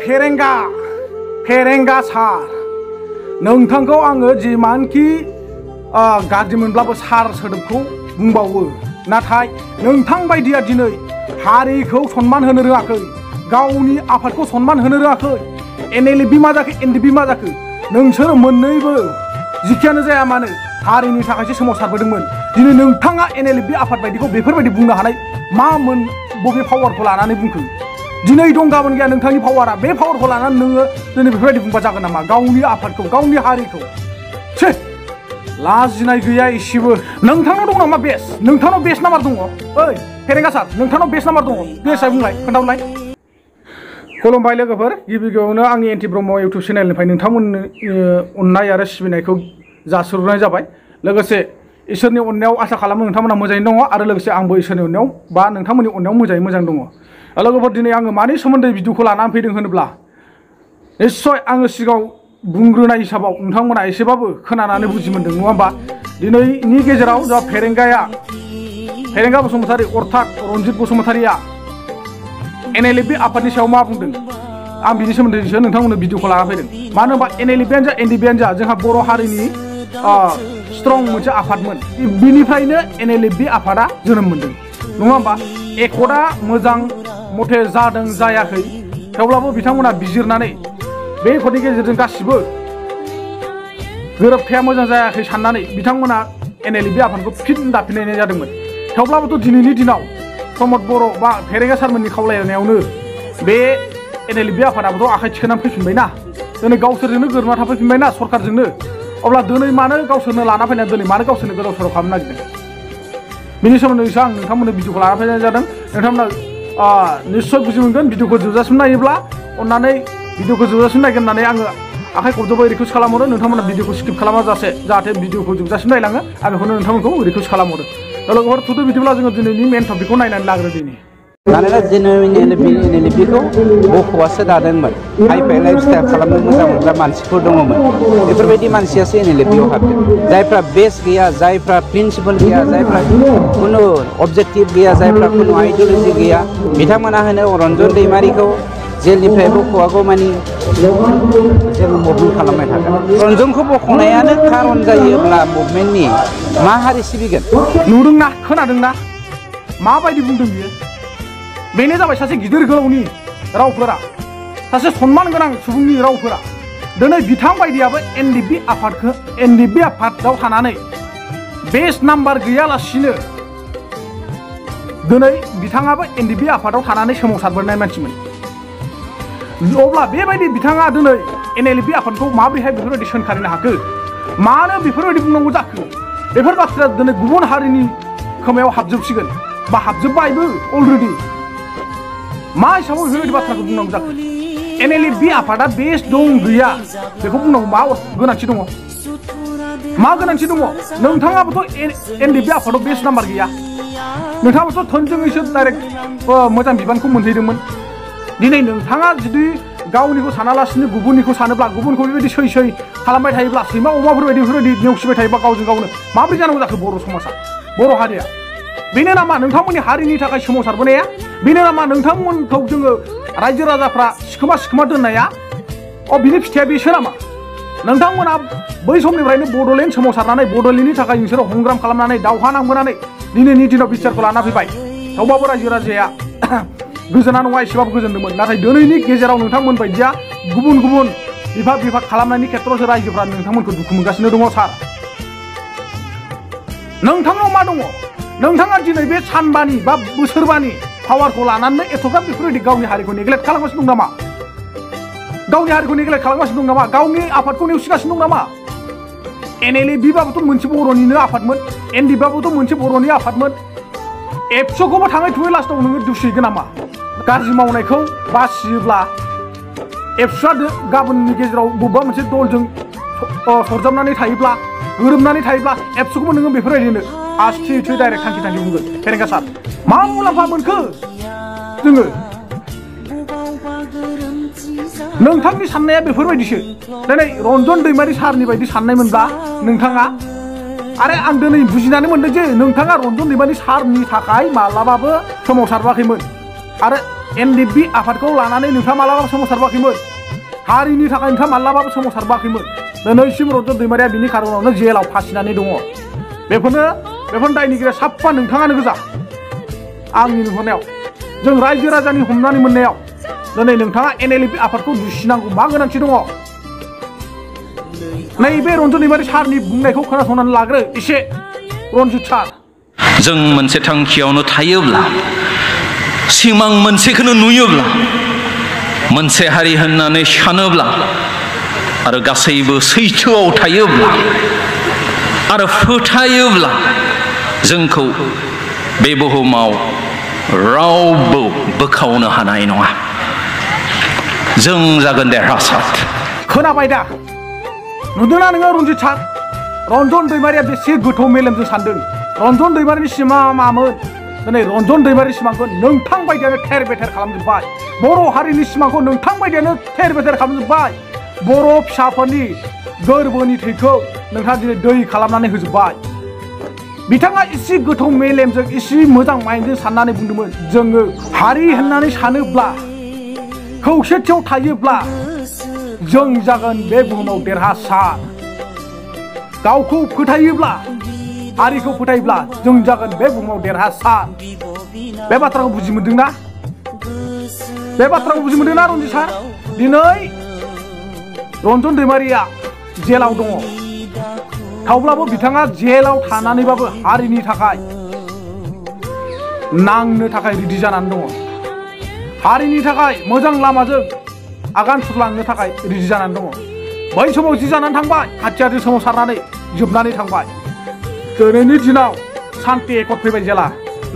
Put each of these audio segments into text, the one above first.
फेरेंगा सार नोंथांखौ आङो जिमानखि गाज्रि मोनब्लाबो सार सोदोबखौ बुंबावो नाथाय नोंथां बायदिया दिनै हारिखौ सनमान होनो रोङाखै गावनि आफादखौ सनमान होनो रोङाखै एनएलएफबि मा जाखो एनडिएफबि मा जाखो नोंसोर मोननैबो जिखियानो जाया मानो हारिनि थाखायसो सोमावसारबोदोंमोन दिनै नोंथाङा एनएलएफबि आफाद बायदिखौ बेफोरबायदि बुंनो हानाय मामोन बबे पावारखौ लानानै बुंखो दिनै दं गाबोन गैया नोंथांनि पावारा बे पावारखौ लानानै नोङो दिनै बेफोरबायदि बुंबा जागोन नामा गावनि आफादखौ गावनि हारिखौ छे लाजिनाय गैया एसेबो नोंथांनाव दं नामा बेस नोंथांनाव बेस नाम्बार दङ ओइ फेरेंगा सार नोंथांनाव बेस नाम्बार दङ बेसआ बुंलाय खोन्थाहरलाय खुलुमबाय लोगोफोर गिबि गिबियावनो आंनि एन्टि ब्रह्म इउटुब चेनेलनिफ्राय नोंथांमोननि अननाय आरो सिबिनायखौ जासिहरनाय जाबाय लोगोसे इसोरनि अननायाव आसा खालामो नोंथांमोना मोजाङैनो दङ आरो लोगोसे आंबो इसोरनि अननायाव बा नोंथांमोननि अननायाव मोजां दङ लोगोफोर दिनै आङो मानि सोमोन्दै भिडिअखौ लानानै फैदों होनोब्ला निस्सय आङो सिगाङाव बुंग्रोनाय हिसाबाव नोंथांमोना एसेबाबो खोनानानै बुजि मोनदों नङा होमबा दिनैनि गेजेराव जा फेरेंगा बसुमतारी अर्थात रनजित बसुमतारीया एनएलएफबि आफादनि सायाव मा बुंदों आं बिनि सोमोन्दैसो नोंथांमोननो भिडिअखौ लाना फैदों मानो होनबा एनएलएफबियानो जा एनडिएफबियानो जा जोंहा बर' हारिनि स्ट्रं मोनसे आफादमोन बिनिफ्रायनो एनएलएफबि आफादा जोनोम मोनदों नङा होमबा एकर्डआ मोजां मथे जादों जायाखै थेवब्लाबो बिथांमोना बिजिरनानै बे एकर्डनि गेजेरजों गासिबो गोरोबथाया मोजां जायाखै साननानै बिथांमोना एनएलएफबि आफादखौ फिन दाफिननाय जादोंमोन थेवब्लाबोथ' दिनैनि दिनाव प्रमद बर' बा फेरेंगा सारमोननि खावलायनायावनो बे एनएलएफबि आफादाबोथ' आखाइ थिखोनानै फैफिनबायना दिनै गावसोरजोंनो गोरोबना थाफैफिनबायना सरकारजोंनो अब्ला दिनै मानो गावसोरनो लाना फैनाय दिनै मानो गावसोरनो गोदाव सोराव खालामनो नागिरदों बिनि सोमोन्दैसो आं नोंथांमोननो भिडिअखौ लाना फैनाय जादों नोंथांमोना निस्सय बुजि मोनगोन भिडिअखौ जोबजासिम नायोब्ला अननानै भिडिअखौ जोबजासिम नायगोन होननानै आङो आखाइ खबजोबै रिकुवेस्ट खालामहरो नोंथांमोना भिडिअखौ स्किप खालामा जाहाथे भिडिअखौ जोबजासिम नायलाङो आं बेखौनो नोंथांमोनखौ रिकुवेस्ट खालामहरो लोगोफोर थुदो बिदिब्ला जोङो दिनैनि मेन टपिकखौ नायनानै लाग्रोदिनि मानोना एनएलएफबिखौ बख'आसो दादोंमोन हाइ फाइ लाइफ स्टाइल खालामनो मोजां मोनग्रा मानसिफोर दङमोन बेफोरबायदि मानसियासो एनएलएफबियाव हाबदों जायफ्रा बेस गैया जायफ्रा प्रिन्सिपल गैया जायफ्रा कुनु अबजेक्टिभ गैया जायफ्रा कुनु आइडिय'लजि गैया बिथांमोना होनो रन्जन दैमारिखौ जेलनिफ्राय बख'आगौ मानि जेबो मुभमेन्ट खालामबाय थागोन रन्जनखौ बख'नायानो खारन जायोब्ला मुभमेन्टनि मा हारि सिबिगोन नुदोंना खोनादोंना माबायदि बुंदों बियो बेनो जाबाय सासे गिदिर गोलावनि रावफोरा सासे सनमान गोनां सुबुंनि रावफोरा दिनै बिथां बायदियाबो एनडिएफबि आफादाव थानानै बेस्ट नाम्बार गैयालासिनो दिनै बिथाङाबो एनडिएफबि आफादाव थानानै सोमावसारबोनाय मानसिमोन अब्ला बेबायदि बिथाङा दिनै एनएलएफबि आफादखौ माबोरैहाय बेफोरबायदि सोंखारिनो हाखो मानो बेफोरबायदि बुंनांगौ जाखो बेफोर बाथ्राया दिनै गुबुन हारिनि खोमायाव हाबजोबसिगोन बा हाबजोब्बायबो अलरेडि मा हिसाबै बेफोरबायदि बाथ्राखौ बुंनांगौ जाखो एनएलएफबि आफादा बेस दं गैया बेखौ बुंनांगौ मा गोनांथि दङ मा गोनांथि दङ नोंथाङाबोथ' एनडिएफबि आफादाव बेस नाम्बार गैया नोंथाङाबोथ' थोंजोङैसो डाइरेक्ट मोजां बिबानखौ मोनहैदोंमोन दिनै नोंथाङा जुदि गावनिखौ सानालासिनो गुबुननिखौ सानोब्ला गुबुनखौ बेबायदि सै खालामबाय थायोब्ला सैमा अमाफोरबायदि बेफोरबायदि नेवसिबाय थायोब्ला गावजों गावनो माबोरै जानांगौ जाखो बर' समाजा बर' हारिया बेनो नामा नोंथांमोननि हारिनि थाखाय सोमावसारबोनाया बेनो नामा नोंथांमोनखौ जोङो रायजो राजाफ्रा सिखोमा दोननाया बिनि फिथाइया बेसो नामा नोंथांमोना बै समनिफ्रायनो बड'लेण्ड सोमावसारनानै बड'लेण्डनि थाखाय नोंसोरो हंग्राम खालामनानै दावहा नांबोनानै दिनैनि दिनाव बिटिआरखौ लाना फैबाय थेवबाबो रायजो राजाया गोजोना नङा एसेबाबो गोजोनदोंमोन नाथाय दिनैनि गेजेराव नोंथांमोन बायदिया गुबुन बिभाग खालामनायनि खेत्रआवसो रायजोफ्रा नोंथांमोनखौ दुखु मोनगासिनो दङ सार नोंथांनाव मा दङ नोंथाङा दिनै बे सानबानि बा बोसोरबानि पावारखौ लानानै एथ'ग्राब बेफोरबायदि गावनि हारिखौ नेग्लेक्ट खालामगासिनो दं नामा गावनि हारिखौ नेग्लेक्ट खालामगासिनो दं नामा गावनि आफादखौ नेवसिगासिनो दं नामा एनएलएफबिबाबोथ' मोनसे बर'निनो आफादमोन एनडिएफबाबोथ' मोनसे बर'नि आफादमोन एबसुखौबो थाङै थुङै लास्टाव नोङो दुसिगोन नामा गाज्रि मावनायखौ बासियोब्ला एबसुआ गाबोननि गेजेराव बबेबा मोनसे दलजों सरजाबनानै थायोब्ला गोरोबनानै थायोब्ला एबसुखौबो नोङो बेफोरबायदिनो आस्थि डाइरेक्ट थांखि बुंगोन फेरेंगा सार मा मुलाम्फा मोनखो जोङो नोंथांनि साननाया बेफोरबायदिसो दिनै रन्जन दैमारि सारनि बायदि साननायमोनब्ला नोंथाङा आरो आं दिनै बुजिनानै मोनदों जे नोंथाङा रन्जन दैमारि सारनि थाखाय मालाबाबो सोमावसारबाखैमोन आरो NDP आफादखौ लानानै नोंथाङा मालाबाबो सोमावसारबाखैमोन हारिनि थाखाय नोंथाङा मालाबाबो सोमावसारबाखैमोन दिनैसिम रन्जन दैमारिया बिनि खारनावनो जेलाव फासिनानै दङ बेफोर दायनिगिरिया साफा नोंथाङानो गोजा आंनि नुहुरनायाव जों रायजो राजानि हमनानै मोननायाव दिनै नोंथाङा NLP आफादखौ दुसिनांगौ मा गोनांथि दङ नैबे रन्जन दैमारि सारनि बुंनायखौ खोनासंनानै लाग्रो एसे रन्जित सार जों मोनसे थांखियावनो थायोब्ला सिमां मोनसेखौनो नुयोब्ला मोनसे हारि होननानै सानोब्ला आरो गासैबो सैथोआव थायोब्ला आरो फोथायोब्ला जोंखौ बे बुहुमाव रावबो बोखावनो हानाय नङा जों जागोन देरहासार खोनाबाय दा नुदोंना नोङो रन्जित सार रन्जन दैमारिया बेसे गोथौ मेलेमजों सानदों रन्जन दैमारिनि सिमां मामोन दिनै रन्जन दैमारिनि सिमांखौ नोंथां बायदियानो थेर बेथेर खालामजोब्बाय बर' हारिनि सिमांखौ नोंथां बायदियानो थेर बेथेर खालामजोब्बाय बर' फिसाफोरनि गोरबोनि थैखौ नोंथाङा दिनै दै खालामनानै होजोब्बाय बिथाङा इसे गोथौ मेलेमजों इसे मोजां माइन्डजों साननानै बुंदोंमोन जोङो हारि होननानै सानोब्ला खौसेथियाव थायोब्ला जों जागोन बे बुहुमाव देरहासार गावखौ फोथायोब्ला हारिखौ फोथायोब्ला जों जागोन बे बुहुमाव देरहासार बे बाथ्राखौ बुजि मोनदोंना बे बाथ्राखौ बुजि मोनदोंना रन्जित सार दिनै रन्जन दैमारिया जेलाव दङ थेवब्लाबो बिथाङा जेलाव थानानैबाबो हारिनि थाखाय नांनो थाखाय रेडि जानानै दङ हारिनि थाखाय मोजां लामाजों आगान सुरलांनो थाखाय रेडि जानानै दङ बै समाव जि जानानै थांबाय हाथियारजों सोमावसारनानै जोबनानै थांबाय दिनैनि दिनाव सान्ति एकर्ड फैबाय जेला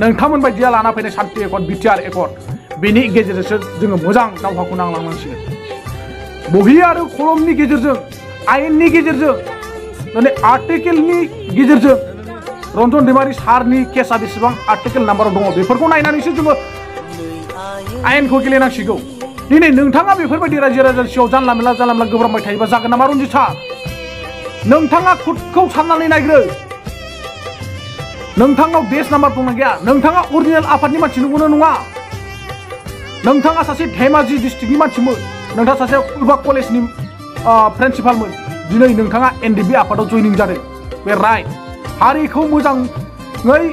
नोंथांमोन बायदिया लाना फैनाय सान्ति एकर्ड बिटिआर एकर्ड बेनि गेजेरजोंसो जोङो मोजां दावहाखौ नांलांनांसिगोन बहि आरो कलमनि गेजेरजों आयेननि गेजेरजों दिनै आर्टिकेलनि गेजेरजों रन्जन दैमारि सारनि केसा बेसेबां आर्टिकेल नाम्बाराव दङ बेफोरखौ नायनानैसो जोङो आयेनखौ गेलेनांसिगौ दिनै नोंथाङा बेफोरबायदि रायजो राजानि सिगाङाव जानला मोनला गोब्राबबाय थायोबा जागोन नामा रन्जित सार नोंथाङा खुदखौ साननानै नायग्रो नोंथांनाव बेस नाम्बार दंना गैया नोंथाङा अरिजिनेल आफादनि मानसि नंगौना नङा नोंथाङा सासे धेमाजि डिस्ट्रिक्टनि मानसिमोन नोंथाङा सासे उलबा कलेजनि प्रिन्सिपालमोन दिनै नोंथाङा NDP आफादाव जयनिं जादों बे राइट हारिखौ मोजाङै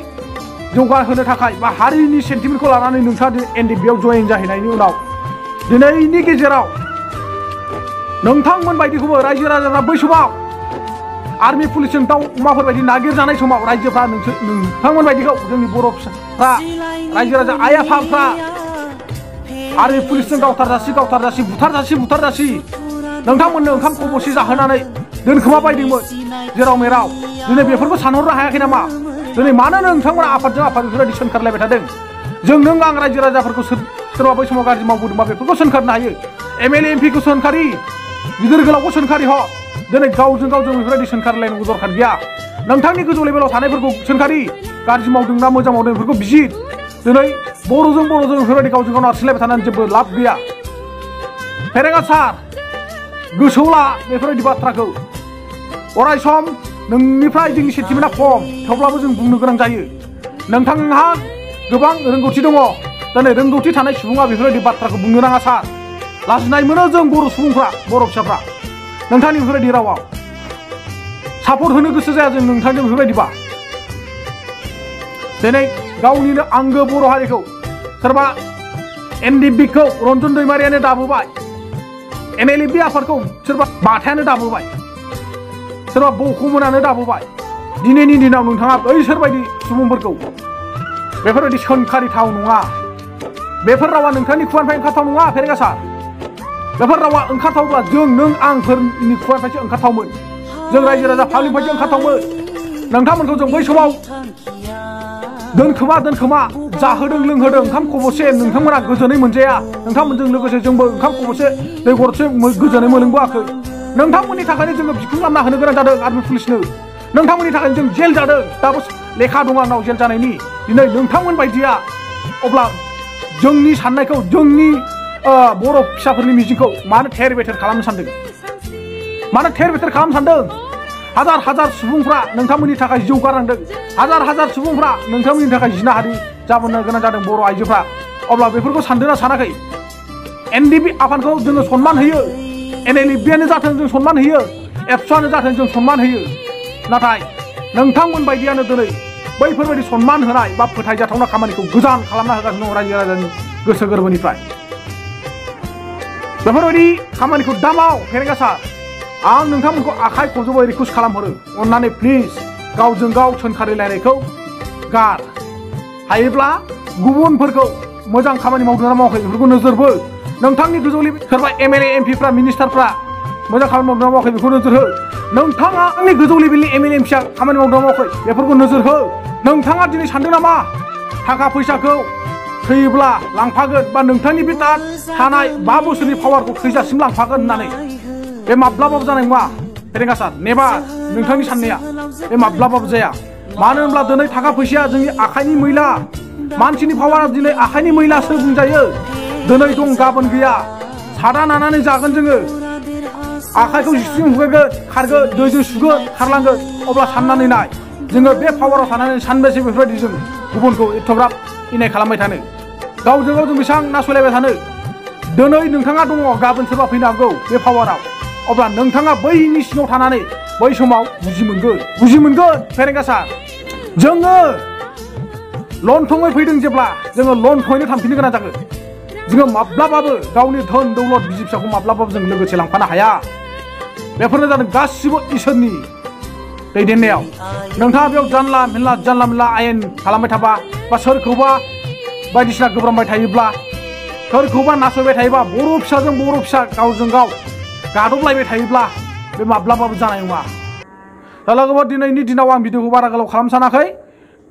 जौगाहोनो थाखाय बा हारिनि सेन्टिमेन्टखौ लानानै नोंथाङा NDP आव जयेन जाहैनायनि उनाव दिनैनि गेजेराव नोंथांमोन बायदिखौबो रायजो राजाफ्रा बै समाव आर्मि पुलिसजों दाउ अमाफोरबायदि नागिरजानाय समाव रायजोफ्रा नोंथांमोन बायदिखौ जोंनि बर' फिसाफ्रा रायजो राजा आइ आफाफ्रा आर्मि पुलिसजों गावथारजासि बुथारजासि नोंथांमोननो ओंखाम खबसे जाहोनानै दोनखोमा बायदोंमोन जेराव मेराव दिनै बेफोरखौ सानहरनो हायाखै नामा दिनै मानो नोंथांमोना आफादजों बेफोरबायदि सोंखारलायबाय थादों जों नों आं रायजो राजाफोरखौ सोरबा बै समाव गाज्रि मावबोदोंबा बेफोरखौ सोंखारनो हायो MLA MP खौ सोंखारि गिदिर गोलावखौ सोंखारि ह दिनै गावजों बेफोरबायदि सोंखारलायनांगौ दरखार गैया नोंथांनि गोजौ लेभेलाव थानायफोरखौ सोंखारि गाज्रि मावदों ना मोजां मावदों बेफोरखौ बिजिर दिनै बर'जों बेफोरबायदि गावजों गाव नारसिनलायबाय थानानै जेबो लाब गैया फेरेंगा सार गोसोआव ला बेफोरबायदि बाथ्राखौ अराय सम नोंनिफ्राय जोंनि सेन्टिमेन्टआ खम थेवब्लाबो जों बुंनो गोनां जायो नोंथांहा गोबां रोंगौथि दङ दिनै रोंगौथि थानाय सुबुङा बेफोरबायदि बाथ्राखौ बुंनो नाङा सार लाजिनाय मोनो जों बर' सुबुंफ्रा बर' फिसाफ्रा नोंथांनि बेफोरबायदि रावाव सापर्ट होनो गोसो जाया जों नोंथांजों बेफोरबायदिबा दिनै गावनिनो आंगो बर' हारिखौ सोरबा NDP खौ रन्जन दैमारियानो दाबोबाय NLP आफादखौ सोरबा बाथायानो दाबोबाय सोरबा बख'मोनानो दाबोबाय दिनैनि दिनाव नोंथाङा बैसोरबायदि सुबुंफोरखौ बेफोरबायदि सोंखारिथाव नङा बेफोर रावा नोंथांनि खुगानिफ्राय ओंखारथाव नङा फेरेंगा सार बेफोर रावा ओंखारथावब्ला जों नों आंफोरनि खुगानिफ्रायसो ओंखारथावमोन जों रायजो राजा फालिनिफ्रायसो ओंखारथावमोन नोंथांमोनखौ जों बै समाव दोनखोमा जाहोदों लोंहोदों ओंखाम खबसे नोंथांमोना गोजोनै मोनजाया नोंथांमोनजों लोगोसे जोंबो ओंखाम खबसे दै गरदसे गोजोनै मोनलोंबोआखै नोंथांमोननि थाखायनो जोङो बिखुं लामना होनो गोनां जादों आर्मि पुलिसनो नोंथांमोननि थाखायनो जों जेल जादों दाबो लेखा दं आंनाव जेल जानायनि दिनै नोंथांमोन बायदिया अब्ला जोंनि साननायखौ जोंनि बर' फिसाफोरनि मिजिंखौ मानो थेर बेथेर खालामनो सानदों मानो थेर बेथेर खालामनो सानदों हाजार सुबुंफ्रा नोंथांमोननि थाखाय जिउ गारनांदों हाजार सुबुंफ्रा नोंथांमोननि थाखाय जिनाहारि जाबोनो गोनां जादों बर' आइजोफ्रा अब्ला बेफोरखौ सानदोंना सानाखै एनडिपि आफादखौ जोङो सनमान होयो एनएलएफबिआनो जाथों जों सनमान होयो एबसुआनो जाथों जों सनमान होयो नाथाय नोंथांमोन बायदियानो दिनै बैफोरबायदि सनमान होनाय बा फोथायजाथावना खामानिखौ गोजान खालामना होगासिनो दं रायजो राजानि गोसो गोरबोनिफ्राय बेफोरबायदि खामानिखौ दामाव फेरेंगा सार आं नोंथांमोनखौ आखाइ खबजोबै रिकुवेस्ट खालामहरो अननानै प्लिज गावजों गाव सोंखारिलायनायखौ गार हायोब्ला गुबुनफोरखौ मोजां खामानि मावदोंना मावाखै बेफोरखौ नोजोर हो नोंथांनि गोजौ सोरबा एमएलए एमपिफ्रा मिनिस्टारफ्रा मोजां खामानि मावदोंना मावाखै बेखौ नोजोर हो नोंथाङा आंनि गोजौ लेभेलनि एमएलए एमपिया खामानि मावदोंना मावाखै बेफोरखौ नोजोर हो नोंथाङा दिनै सानदों नामा थाखा फैसाखौ थैयोब्ला लांफागोन बा नोंथांनि बे दा थानाय 5 बोसोरनि पावारखौ थैजासिम लांफागोन होननानै बे माब्लाबाबो जानाय नङा फेरेंगा सार नेभार नोंथांनि साननाया बे माब्लाबाबो जाया मानो होनब्ला दिनै थाखा फैसाया जोंनि आखाइनि मैला मानसिनि पावारा दिनै आखाइनि मैलासो बुंजायो दिनै दं गाबोन गैया सादा नानानै जागोन जोङो आखाइखौ जिस्रिजों हुगोन खारगोन दैजों सुगोन खारलांगोन अब्ला साननानै नाय जोङो बे पावाराव थानानै सानबेसे बेफोरबायदि जों गुबुनखौ एथ'ग्राब इनाय खालामबाय थानो गावजों गाव जों बेसेबां नासयलायबाय थानो दिनै नोंथाङा दङ गाबोन सोरबा फैनो हागौ बे पावाराव अब्ला नोंथाङा बैनि सिङाव थानानै बै समाव बुजि मोनगोन फेरेंगा सार जोङो लन्थङै फैदों जेब्ला जोङो लन्थङैनो थांफिननो गोनां जागोन जोङो माब्लाबाबो गावनि धोन दौलत बिसि फिसाखौ माब्लाबाबो जों लोगोसे लांफानो हाया बेफोरनो जादों गासिबो इसोरनि दैदेननायाव नोंथाङा बेयाव जानला मेनला आयेन खालामबाय थाबा बा सोरखौबा बायदिसिना गोब्रामबाय थायोब्ला सोरखौबा नासयबाय थायोबा बर' फिसाजों बर' फिसा गावजों गाव गादबलायबाय थायोब्ला बे माब्लाबाबो जानाय नङा दा लोगोफोर दिनैनि दिनाव आं भिडिअखौ बारा गोलाव खालामनो सानाखै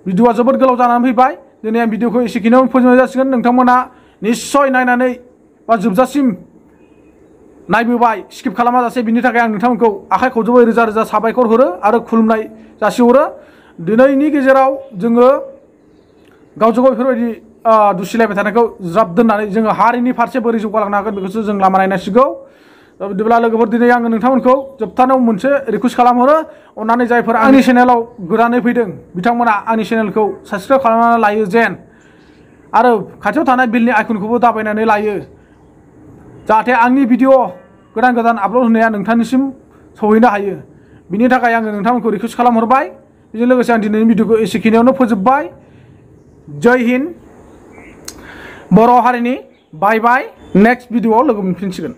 भिडिअआ जोबोद गोलाव जानानै फैबाय दिनै आं भिडिअखौ एसेखिनियावनो फोजोबनाय जासिगोन नोंथांमोना निस्सय नायनानै बा जोबजासिम नायबोबाय स्किप खालामाजासे बिनि थाखाय आं नोंथांमोनखौ आखाइ खबजोबै रोजा रोजा साबायखर हरो आरो खुलुमनाय जासिहरो दिनैनि गेजेराव जोङो गावजों गाव बेफोरबायदि दुसिलायबाय थानायखौ ज्राब दोननानै जोङो हारिनि फारसे बोरै जौगालांनो हागोन बेखौसो जों लामा नायनांसिगौ बिदिब्ला लोगोफोर दिनै आङो नोंथांमोनखौ जोबथानायाव मोनसे रिकुवेस्ट खालामहरो अननानै जायफोर आंनि चेनेलाव गोदानै फैदों बिथांमोना आंनि चेनेलखौ साबस्क्राइब खालामनानै लायो जेन आरो खाथियाव थानाय बेलनि आइकनखौबो दाबायनानै लायो जाहाथे आंनि भिडिअ गोदान आपल'ड होनाया नोंथांनिसिम सौहैनो हायो बिनि थाखाय आङो नोंथांमोनखौ रिकुवेस्ट खालामहरबाय बेजों लोगोसे आं दिनैनि भिडिअखौ एसेखिनियावनो फोजोबबाय जय हिन्द बर' हारिनि बाय बाय नेक्स्ट भिडिअआव लोगो मोनफिनसिगोन।